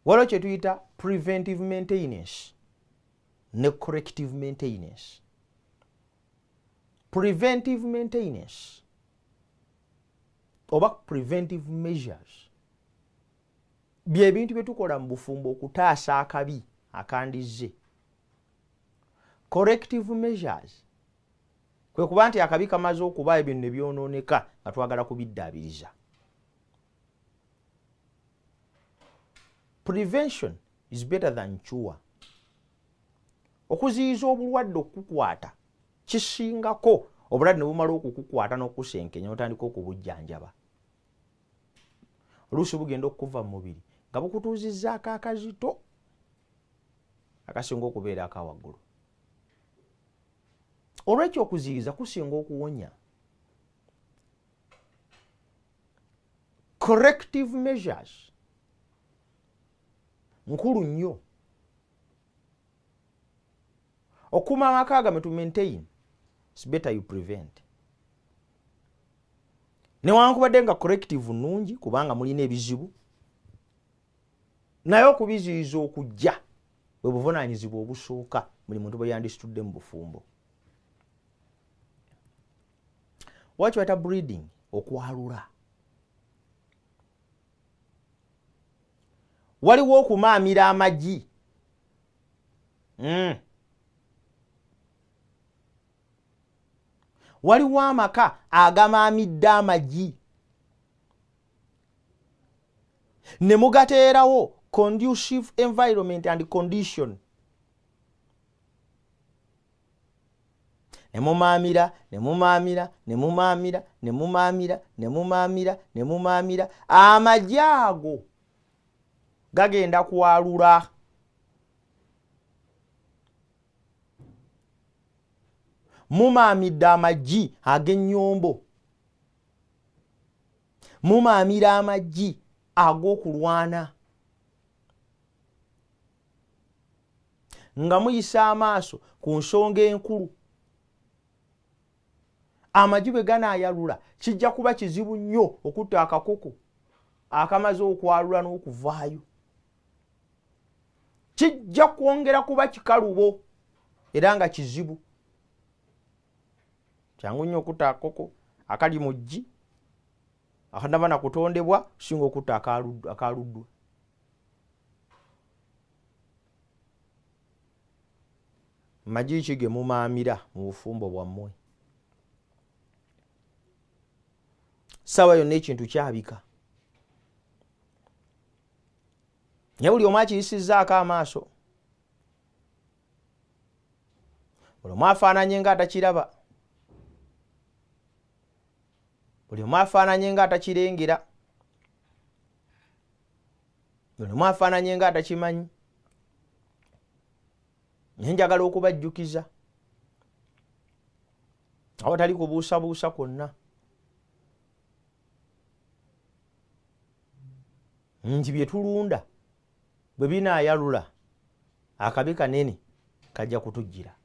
Waliwo kye tuyita preventive maintenance ne corrective maintenance. Preventive maintenance oba preventive measures byebintu bye tukola mu bufumbo okutaasa akabi akandizze. Corrective measures kwe kuba nti akabi kamaze okubaayo ebintu ne byonooneka nga twagala kubiddaabiriza. Prevention is better than cure. Okuziyiza obulwadde okukukwata kisingako obulwadde ne bumala okukukwata n'okusenkenya otandika okubujjanjaba. Oluusi bugenda okuva mu mubiri nga bukutuuzizzaako akazito akasinga okubeera akawaggulu. Olwekyo okuziyiza kusinga okuwonya. Corrective measures nkulu nnyo. Okuuma amaka gammwe to maintain, it's better you prevent. Newankubadde nga corrective nnungi kubanga mulina ebizibu, naye okubiziyiza okujja bwe buvunaanyizibwa obusooka buli muntu bwe yandisitudde mu bufumbo. Waki bayita breeding, okwalula. Waliwo okumaamira amagi. Waliwo amaka agamaamidde amagi ne mugateerawo conducive environment and condition, ne mumaamira ne mumaamira ne mumaamira ne mumaamira ne mumaamira ne mumaamira, amagi ago gagenda kwalula. Mumaamidde amagi ag'ennyombo, mumaamira amagi ag'okulwana, nga muyisa amaaso ku nsonga enkulu. Amagi bwe ganaayalula kijja kuba kizibu nnyo okutta akakoko akamaze okwalula n'okuvaayo. Kijja kwongera kuba kikalubo era nga kizibu. Kyangu nnyo okutta akakoko akali mu ggi akannaba na kutondebwa singa okutta akaluddwa. Magi ki ge mumaamira mu bufumbo bwammwe? Ssaawa yonna ekintu kyabika, naye buli omu akiyisizzaako amaaso, buli omu afaananye ng'atakiraba, buli omu afaananye ng'atakirengera, buli omu afaananye ng'atakimanyi. Naye njagala okubajjukiza awatali kubuusabuusa kwonna nti bye tulunda bwe binaayalula akabi kanene kajja kutujjira.